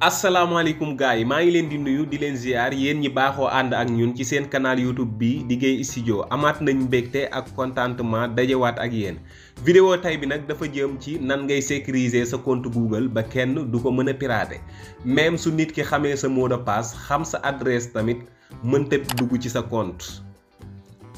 asalaamaaleykum gars yi maa ngi leen di nuyu di leen ziar yéen ñi baaxoo ànd ak ñun ci seen canal YouTube bi di Gueye Studio amaat nañ mbégte ak contentement dajewaat ak yéen. vidéo tey bi nag dafa jëm ci nan ngay sécuriser sa compte Google ba kenn du ko mën a pirater même su nit ki xamee sa mot de passe xam sa adresse tamit mënta dugg ci sa compte.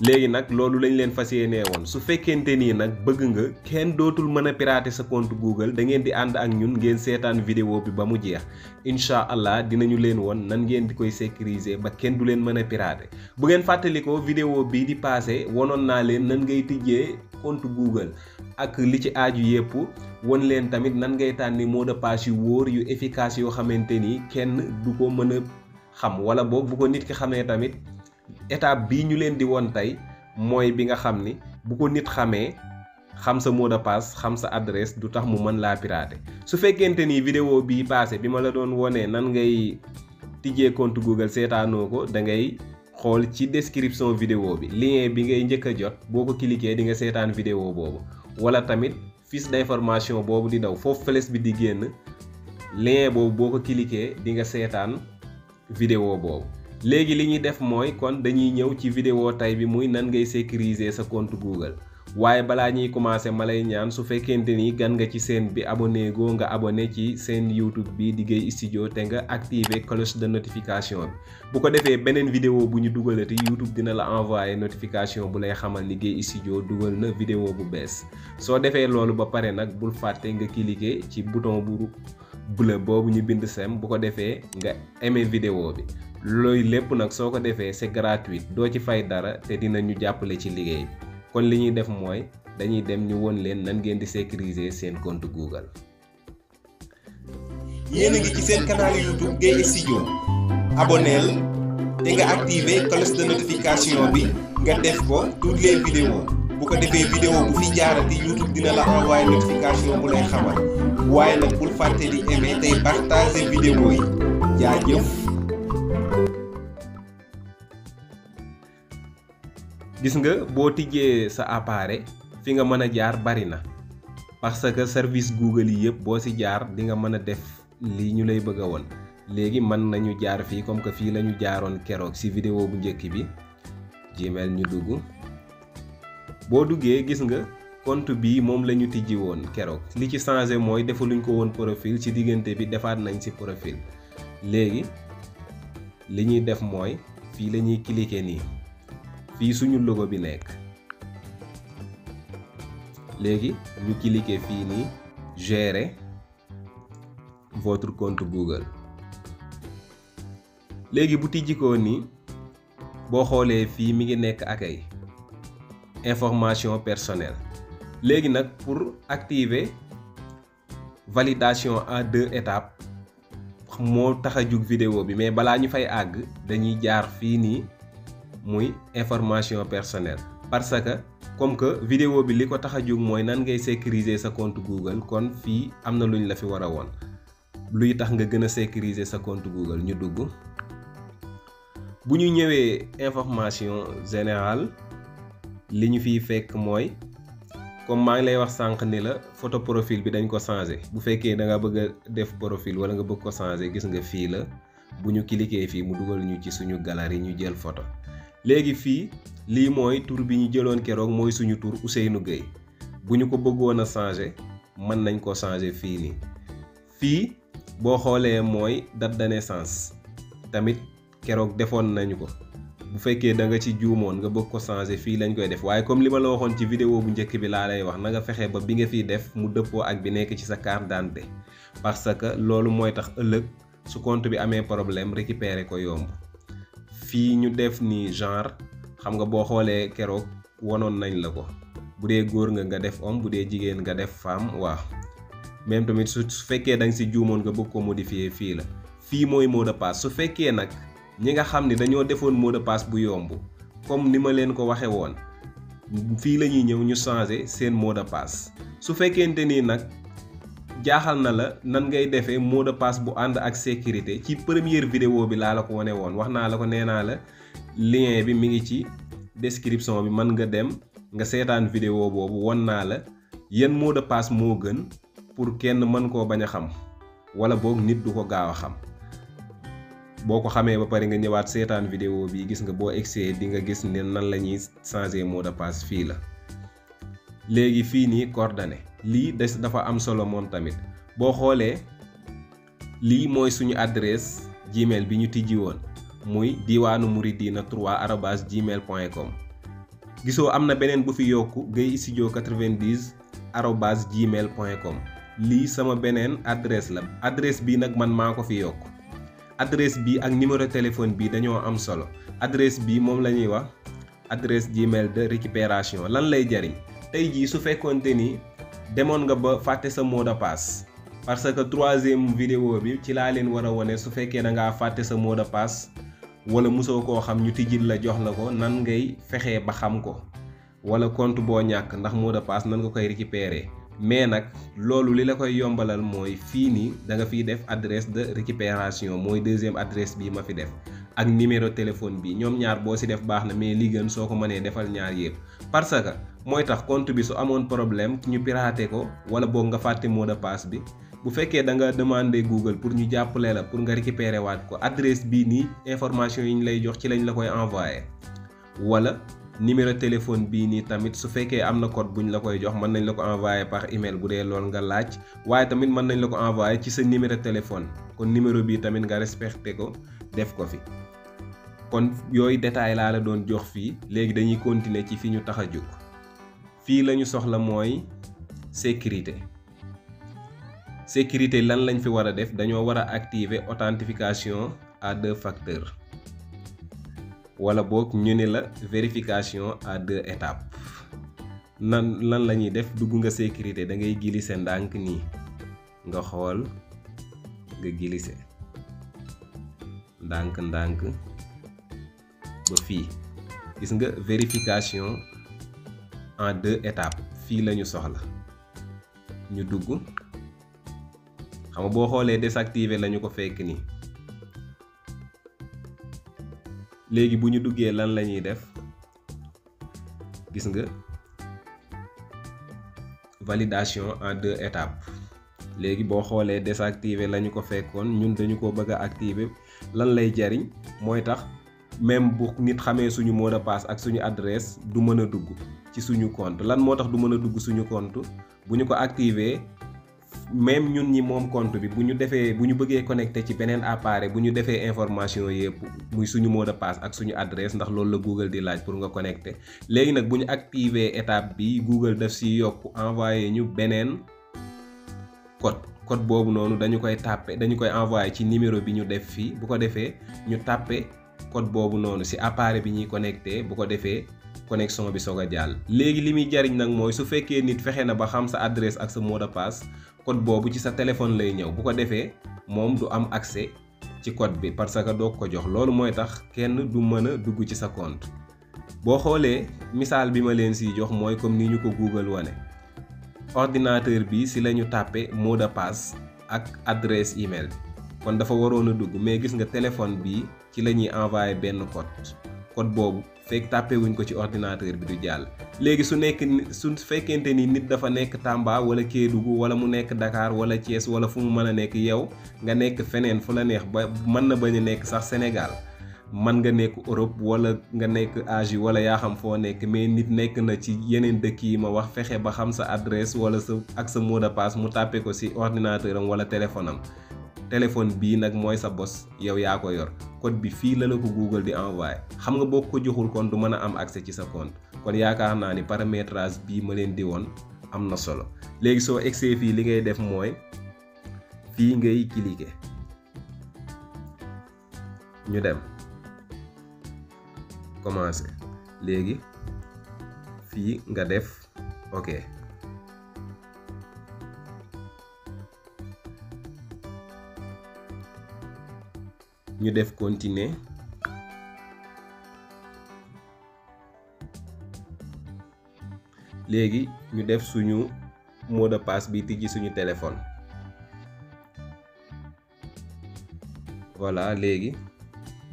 léegi nag loolu lañ leen fas yéenee woon su fekkente nii nag bëgg nga kenn dootul mën a pirater sa compte Google da ngeen di ànd ak ñun ngeen seetaan vidéo bi ba mu jeex incha allah dinañu leen woon nan ngeen di koy sécuriser ba kenn du leen mën a pirater. bu ngeen fàttalikoo vidéo bii di passé wonoon naa leen nan ngay tijjee compte Google ak li ci aaju yépp won leen tamit nan ngay tànni mot de passe yu wóor yu efficace yoo xamante ni kenn du ko mën a xam wala boog bu ko nit ki xamee tamit. étape bii ñu leen di woon tey mooy bi nga xam ni bu ko nit xamee xam sa mot de passe xam sa adresse du tax mu mën laa pirater su fekkente ni vidéo bii passé bi ma la doon wonee nan ngay tijjee compte Google seetaanoo ko da ngay xool ci description vidéo bi lien bi ngay njëkk a jot boo ko cliquer di nga seetaan vidéo boobu wala tamit fiche d'information boobu di daw foofu flèche bi di génn lien boobu boo ko cliquer di nga seetaan vidéo boobu. léegi li ñuy def mooy kon dañuy ñëw ci vidéo tay bi muy nan ngay sécuriser sa compte Google waaye balaa ñuy commencer ma lay ñaan su fekkente ni gan nga ci chaîne bi abonné goo nga abonné ci seen YouTube bi di Gueye Studio te nga activer cloche de notification bi bu ko defee beneen vidéo bu ñu dugalati YouTube dina la envoyer notification bu lay xamal ni Gueye Studio dugal na vidéo bu bees soo defee loolu ba pare nag bul fàtte nga cliquer ci bouton bu bleu boobu ñu bind sem bu ko defee nga aimer vidéo bi. loolu lépp nag soo ko defee c'est gratuit doo ci fay dara te dinañu jàppale ci liggéey bi kon li ñuy def mooy dañuy dem ñu won leen nan ngeen di sécuriser seen compte Google. yéen a ngi ci seen canal YouTube Gueye Studio abonneel te nga activer cloche de notification bi nga def ko toutes les vidéos bu ko defee vidéo bu fi jaarati YouTube dina la envoyer notification bu lay xamal waaye nag bul fàtte di aimer tey partager vidéo yi jaajëf. gis nga boo tijjee sa appareil fi nga mën a jaar bari na parce que service Google yi yëpp boo ci jaar di nga mën a def lii ñu lay bëgg a woon léegi mën nañu jaar fii comme que fii la ñu jaaroon keroog ci vidéo bu njëkk bi Gmail ñu dugg boo duggee gis nga compte bi moom la ñu tijji woon keroog li ci changé mooy defaluñ ko woon profil ci diggante bi defaat nañ ci profil léegi li ñuy def mooy fii la ñuy cliquer nii. fii suñu logo bi nekk léegi ñu cliquer fii nii gérer votre compte Google léegi bu tijjikoo nii boo xoolee fii mi ngi nekk accueil information personnelle léegi nag pour activer validation en 2 étapes moo tax a jug vidéo bi mais balaa ñu fay àgg dañuy jaar fii nii muy information personnelle parce que comme que vidéo bi li ko tax a jóg mooy nan ngay sécuriser sa compte Google kon fii am na luñ la fi war a woon luy tax nga gën a sécuriser sa compte Google ñu dugg bu ñu ñëwee information générale li ñu fiy fekk mooy comme maa ngi lay wax sànq ni la photo profil bi dañ ko changer bu fekkee da nga bëgg a def profil wala nga bëgg ko changer gis nga fii la bu ñu cliquer fii mu dugal ñu ci suñu galerie ñu jël photo. léegi fii lii mooy tur bi ñu jëloon keroog mooy suñu tur Ousseynou Gueye bu ñu ko bëggoon a changer mën nañ ko changer fii nii fii boo xoolee mooy date de naissance tamit keroog defoon nañu ko bu fekkee da nga ci juumoon nga bëgg ko changer fii lañ koy def waaye comme li ma la waxoon ci vidéo bu njëkk bi laa lay wax na nga fexe ba bi nga fiy def mu dëppoo ak bi nekk ci sa carte d'identité parce que loolu mooy tax ëllëg su compte bi amee problème récupérer ko yomb. fii ñu def ni genre xam nga boo xoolee keroog wonoon nañ la ko bu dee góor nga def homme bu dee jigéen nga def femme waaw même tamit su fekkee da nga ci juumoon nga bëgg ko modifier fii la fii mooy mot de passe su fekkee nag ñi nga xam ni dañoo defoon mot de passe bu yomb comme ni ma leen ko waxe woon fii la ñuy ñëw ñu changer seen mot de passe su fekkente ni nag jaaxal na la nan ngay defee mot de passe bu ànd ak sécurité ci première vidéo bi laa la ko wane woon wax naa la ko nee naa la lien bi mi ngi ci description bi mën nga dem nga seetaan vidéo boobu won naa la yan mot de passe moo gën pour kenn mën koo bañ a xam wala boog nit du ko gaaw a xam. boo ko xamee ba pare nga ñëwaat seetaan vidéo bi gis nga boo egsee di nga gis ne nan la ñuy changer mot de passe fii la. léegi fii nii coordonnées lii dafa am solo moom tamit boo xoolee lii mooy suñu adresse Gmail bi ñu tijji woon muy diwaanumouridina3@gmail.com. gisoo am na beneen bu fi yokku gueyestudio90@gmail.com. lii sama beneen adresse la adresse bii nag man maa ko fi yokku. adresse bi ak numéro téléphone bi dañoo am solo. adresse bi moom la ñuy wax adresse Gmail de récupération. lan lay jariñ tey jii su fekkoonte ni demoon nga ba fàtte sa mot de passe parce que troisième vidéo bi ci laa leen war a wone su fekkee da ngaa fàtte sa mot de passe wala musoo koo xam ñu tijjil la jox la ko nan ngay fexee ba xam ko wala compte boo ñàkk ndax mot de passe nan nga koy récupérer. mais nag loolu li la koy yombalal mooy fii nii da nga fiy def adresse de récupération mooy deuxième adresse bii ma fi def ak numéro téléphone bi ñoom ñaar boo si def baax na mais li gën soo ko mënee defal ñaar yëpp parce que mooy tax compte bi su amoon problème ñu pirater ko wala boog nga fàtte mot de passe bi bu fekkee da nga demander Google pour ñu jàppale la pour nga récupérer waat ko adresse bii nii information yi ñu lay jox ci lañ la koy envoyer wala. numéro téléphone bii nii tamit su fekkee am na code buñ la koy jox mën nañ la ko envoyer par email bu dee lool nga laaj waaye tamit mën nañ la ko envoyer ci sa numéro téléphone kon numéro bii tamit nga respecté ko def ko fi. kon yooyu détail laa la doon jox fii léegi dañuy continuer ci fi ñu tax a jóg fii la ñu soxla mooy sécurité. sécurité lan lañ fi war a def dañoo war a activer authentification à 2 facteurs. wala boog ñu ne la vérification à 2 étapes lan la ñuy def dugg nga sécurité da ngay glisser ndànk nii nga xool nga glisser ndànk ba fii gis nga vérification en 2 étapes fii la ñu soxla ñu dugg xam nga boo xoolee désactiver la ñu ko fekk nii. léegi bu ñu duggee lan la ñuy def gis nga validation en 2 étapes léegi boo xoolee désactiver la ñu ko fekkoon ñun dañu ko bëgg a activer lan lay jariñ mooy tax même bu nit xamee suñu mot de passe ak suñu adresse du mën a dugg ci suñu compte lan moo tax du mën a dugg suñu compte bu ñu ko activer même ñun ñi moom compte bi bu ñu bëggee connecté ci beneen appareil bu ñu defee information yëpp muy suñu mot de passe ak suñu adresse ndax loolu la Google di laaj pour nga connecté léegi nag bu ñu activer étape bi Google daf si yokk envoyé ñu beneen code boobu noonu dañu koy envoyé ci numéro bi ñu def fii bu ko defee ñu tàppe code boobu noonu si appareil bi ñuy connecté bu ko defee connexion bi soog a jàll. léegi li muy jariñ nag mooy su fekkee nit fexe na ba xam sa adresse ak sa mot de passe code boobu ci sa téléphone lay ñëw bu ko defee moom du am accès ci code bi parce que doo ko jox loolu mooy tax kenn du mën a dugg ci sa compte. boo xoolee misaal bi ma leen siy jox mooy comme ni ñu ko Google wane ordinateur bi si la ñu tàppe mot de passe ak adresse email kon dafa waroon a dugg mais gis nga téléphone bi ci la ñuy envoyé benn code boobu fekk tàppe wuñ ko ci ordinateur bi du jàll. léegi su fekkente ni nit dafa nekk Tamba wala Kédougou wala mu nekk Dakar wala Thiès wala fu mu mën a nekk yow nga nekk feneen fu la neex ba mën na bañ a nekk sax Sénégal man nga nekk Europe wala nga nekk Asie wala yaa xam foo nekk mais nit nekk na ci yeneen dëkk yi ma wax fexe ba xam sa adresse wala sa mot de passe mu tàppe ko ci ordinateur am wala téléphone am. téléphone bii nag mooy sa bos yow yaa ko yor code bi fii la ko Google di envoyé xam nga boo ko joxul kon du mën a am accès ci sa compte kon yaakaar naa ni paramétrage bii ma leen di woon am na solo. léegi soo egsee fii li ngay def mooy fii ngay cliquer ñu dem commencer léegi fii nga def OK. ñu def continuer léegi ñu def suñu mot de passe bi tijji suñu téléphone voilà léegi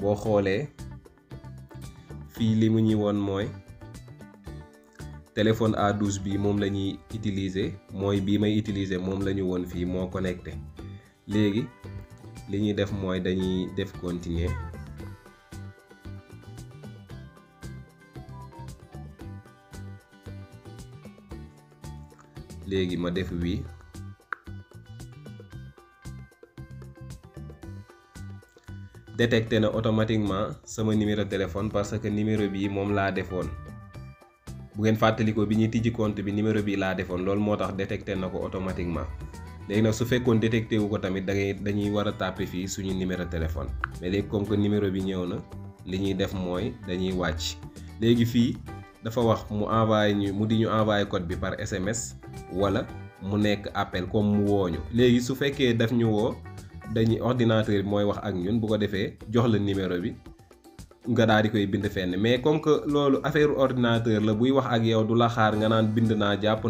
boo xoolee fii li mu ñuy woon mooy téléphone A12 bi moom la ñuy utiliser mooy bii may utiliser moom la ñu woon fii moo connecté léegi li ñuy def mooy dañuy def continuer léegi ma def oui détecté na automatiquement sama numéro téléphone parce que numéro bii moom laa defoon bu ngeen fàttalikoo bi ñuy tijji compte bi numéro bii laa defoon loolu moo tax détecté na ko automatiquement léegi nag su fekkoon détecté wu ko tamit dañuy war a tàppe fii suñu numéro téléphone mais léegi comme que numéro bi ñëw na li ñuy def mooy dañuy wàcc léegi fii dafa wax mu envoyé ñu mu di ñu envoyé code bi par SMS wala mu nekk appel comme mu wooñu léegi su fekkee daf ñu woo dañuy ordinateur bi mooy wax ak ñun bu ko defee jox la numéro bi nga daal di koy bind fenn mais comme que loolu affaire ordinateur la buy wax ak yow du la xaar nga naan bind naa jàpp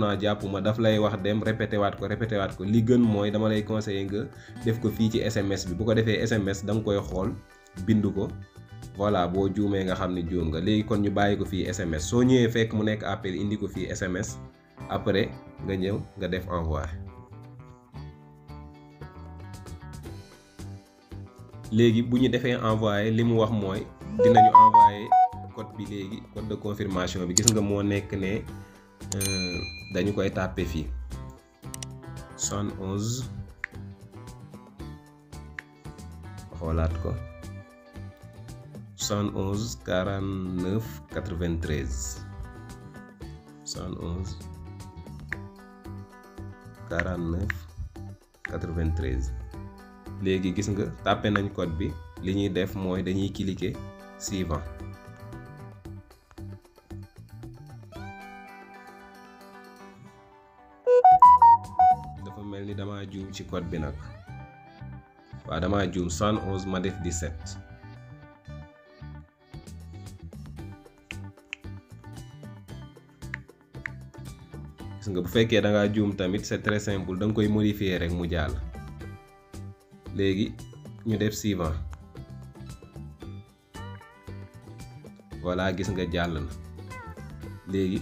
ma daf lay wax dem répété waat ko li gën mooy dama lay conseiller nga def ko fii ci SMS bi bu ko defee SMS da nga koy xool bind ko voilà boo juumee nga xam ne juum nga léegi kon ñu bàyyi ko fii SMS soo ñëwee fekk mu nekk appel indi ko fii SMS après nga ñëw nga def envoi léegi bu ñu defee envoyé li mu wax mooy dinañu envoyé code bi léegi code de confirmation bi gis nga moo nekk ne dañu koy tàppe fii 71 xoolaat ko 71 49 93 71 49 93 léegi gis nga tàppe nañ code bi li ñuy def mooy dañuy cliquer suivant dafa mel ni dama juum ci code bi nag waaw dama juum 111 ma def 17 gis nga bu fekkee da ngaa juum tamit c'est très simple da nga koy modifier rek mu jàll léegi ñu def suivant voilà gis nga jàll na léegi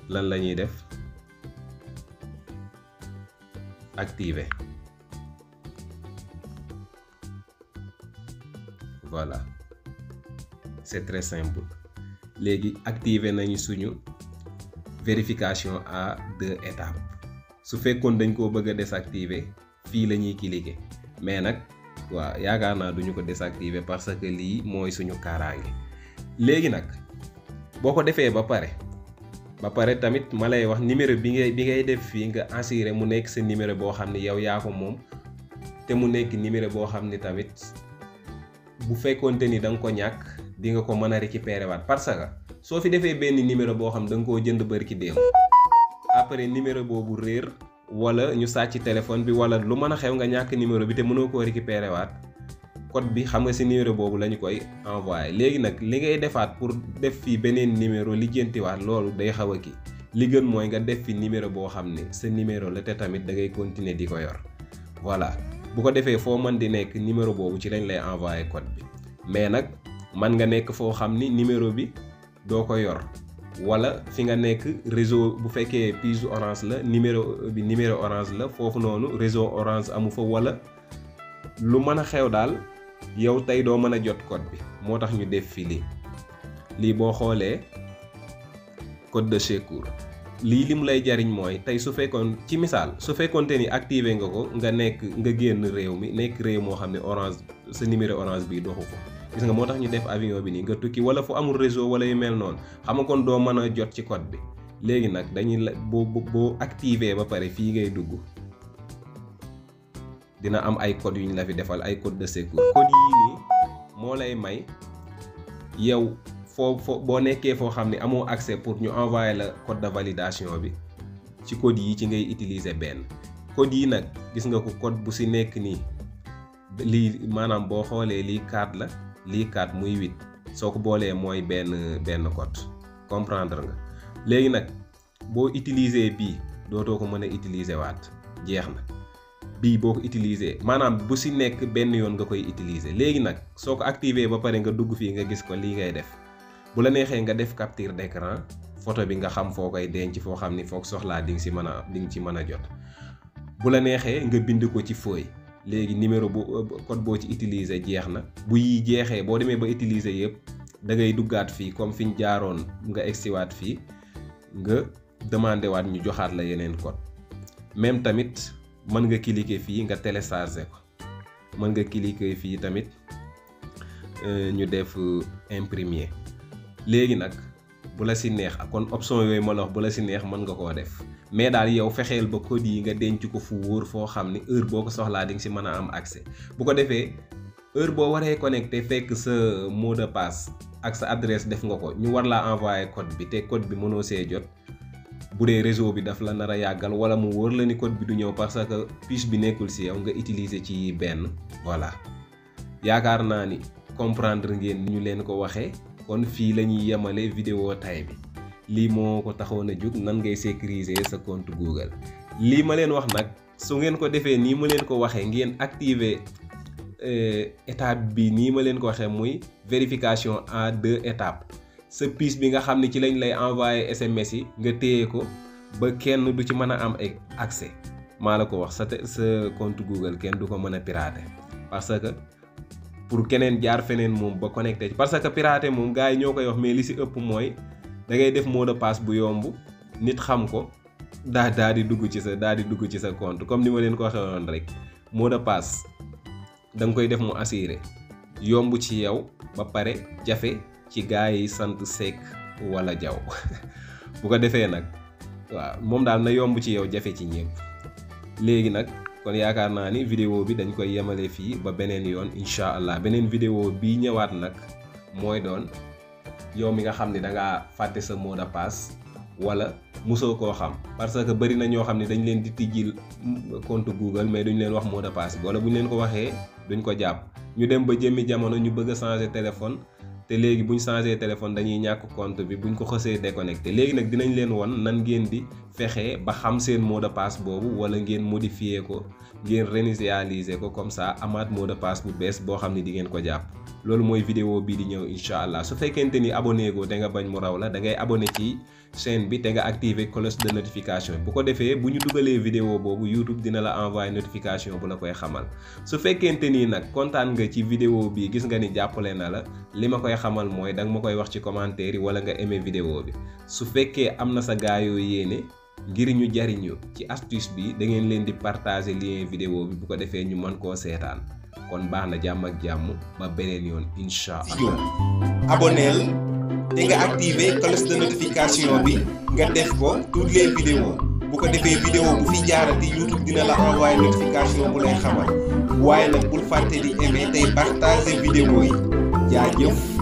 lan la ñuy def activer voilà c'est très simple léegi activer nañu suñu vérification à 2 étapes su fekkoon dañ koo bëgg a désactiver fii la ñuy cliquer mais nag waaw yaakaar naa duñu ko désactiver parce que lii mooy suñu kaaraange léegi nag boo ko defee ba pare tamit ma lay wax numéro bi ngay def fii nga assuré mu nekk sa numéro boo xam ne yow yaa ko moom te mu nekk numéro boo xam ne tamit bu fekkoonte ni da nga ko ñàkk di nga ko mën a récupérer waat parce que soo fi defee benn numéro boo xam da nga koo jënd bërki démb après numéro boobu réer wala ñu sàcc téléphone bi wala lu mën a xew nga ñàkk numéro bi te mënoo koo récupérer waat code bi xam nga ci numéro boobu la ñu koy envoyé léegi nag li ngay defaat pour def fi beneen numéro lijjantiwaat loolu day xaw a kii li gën mooy nga def fi numéro boo xam ne sa numéro la te tamit da ngay continuer di ko yor voilà bu ko defee foo mën di nekk numéro boobu ci lañ lay envoyé code bi mais nag man nga nekk foo xam ni numéro bi doo ko yor wala fi nga nekk réseau bu fekkee puce orange la numéro orange la foofu noonu réseau orange amu fa wala lu mën a xew daal yow tey doo mën a jot code bi moo tax ñu def fi lii boo xoolee code de secours lii li mu lay jariñ mooy tey su fekkoon ci misaal su fekkoonte ni activé nga ko nga génn réew mi nekk réew moo xam ne orange sa numéro orange bi doxu ko gis nga moo tax ñu def avion bi nii nga tukki wala fu amul réseau wala yu mel noonu xam nga kon doo mën a jot ci code bi léegi nag dañuy la boo activé ba pare fii ngay dugg dina am ay code yu ñu la fi defal ay code de secours code yii nii moo lay may yow foo boo nekkee foo xam ne amoo accès pour ñu envoyer la code de validation bi ci code yi ci ngay utiliser benn code yi nag gis nga ko code bu si nekk nii lii maanaam boo xoolee lii 4 la lii 4 muy 8 soo ko boolee mooy benn code comprendre nga léegi nag boo utiliser bii dootoo ko mën a utiliser waat jeex na bii boo ko utiliser maanaam bu si nekk benn yoon nga koy utiliser léegi nag soo ko activer ba pare nga dugg fii nga gis ko lii ngay def bu la neexee nga def capture d'écran photo bi nga xam foo koy denc foo xam ni foog soxlaa di nga ci mën a jot bu la neexee nga bind ko ci feuille léegi numéro bu code boo ci utiliser jeex na bu yi jeexee boo demee ba utiliser yëpp da ngay duggaat fii comme fi ñu jaaroon nga egsiwaat fii nga demandé waat ñu joxaat la yeneen code même tamit mën nga cliquer fii nga télécharger ko mën nga cliquer fii tamit ñu def imprimer léegi nag bu la si neex kon option yooyu ma la wax bu la si neex mën nga koo def mais daal yow fexeel ba code yi nga denc ko fu wóor foo xam ni heure boo ko soxlaa di nga si mën a am accès bu ko defee heure boo waree connecté fekk sa mot de passe ak sa adresse def nga ko ñu war laa envoyer code bi te code bi mënoo see jot bu dee réseau bi daf la nar a yàggal wala mu wóor la ni code bi du ñëw parce que puce bi nekkul si yow nga utiliser ci benn voilà yaakaar naa ni comprendre ngeen ni ñu leen ko waxee kon fii la ñuy yemale vidéo tay bi lii moo ko taxoon a jóg nan ngay sécuriser sa compte Google lii ma leen wax nag su ngeen ko defee nii ma leen ko waxee ngeen activer étape bi nii ma leen ko waxee muy vérification en 2 étapes sa puce bi nga xam ne ci lañ lay envoyer SMS yi nga téye ko ba kenn du ci mën a am accès maa la ko wax sa compte Google kenn du ko mën a pirater parce que pour keneen jaar feneen moom ba connecté parce que pirater moom gars yi ñoo koy wax mais li si ëpp mooy da ngay def mot de passe bu yomb nit xam ko daa di dugg ci sa compte comme ni ma leen ko waxee woon rek mot de passe da nga koy def mu assuré yomb ci yow ba pare jafe ci gars yi sant Seck wala Jaw bu ko defee nag waaw moom daal na yomb ci yow jafe ci ñëpp léegi nag kon yaakaar naa ni vidéo bi dañ koy yemale fii ba beneen yoon incha allah beneen vidéo bii ñëwaat nag mooy doon yow mi nga xam ne da ngaa fàtte sa mot de passe wala musoo koo xam parce que bari na ñoo xam ne dañ leen di tijjil compte Google mais duñ leen wax mot de passe bi wala buñ leen ko waxee duñ ko jàpp ñu dem ba jëmmi jamono ñu bëgg a changer téléphone te léegi buñ changer téléphone dañuy ñàkk compte bi buñ ko xësee déconnecté léegi nag dinañ leen won nan ngeen di fexe ba xam seen mot de passe boobu wala ngeen modifier ko ngeen réinitialiser ko comme ça amaat mot de passe bu bees boo xam ne di ngeen ko jàpp loolu mooy vidéo bii di ñëw incha allah su fekkente ni abonné go te nga bañ mu raw la da ngay abonné ci chaîne bi te nga activer cloche de notification bu ko defee bu ñu dugalee vidéo boobu YouTube dina la envoyer notification bu la koy xamal su fekkente ni nag kontaan nga ci vidéo bi gis nga ni jàppale na la li ma koy xamal mooy danga ma koy wax ci commentaire yi wala nga aimé vidéo bi su fekkee am na sa gaayoo yéene ngir ñu jariñu ci astuce bi da ngeen leen di partager lien vidéo bi bu ko defee ñu mën koo seetaan kon baax na jàmm ak jàmm ba beneen yoon incha allah. abonneel te nga activer cloche de notification bi nga def ko toutes les vidéos bu ko defee vidéo bu fi jaarati YouTube dina la envoyer notification bu lay xamal waaye nag bul fàtte di aimer tey partager vidéo yi jaajëf.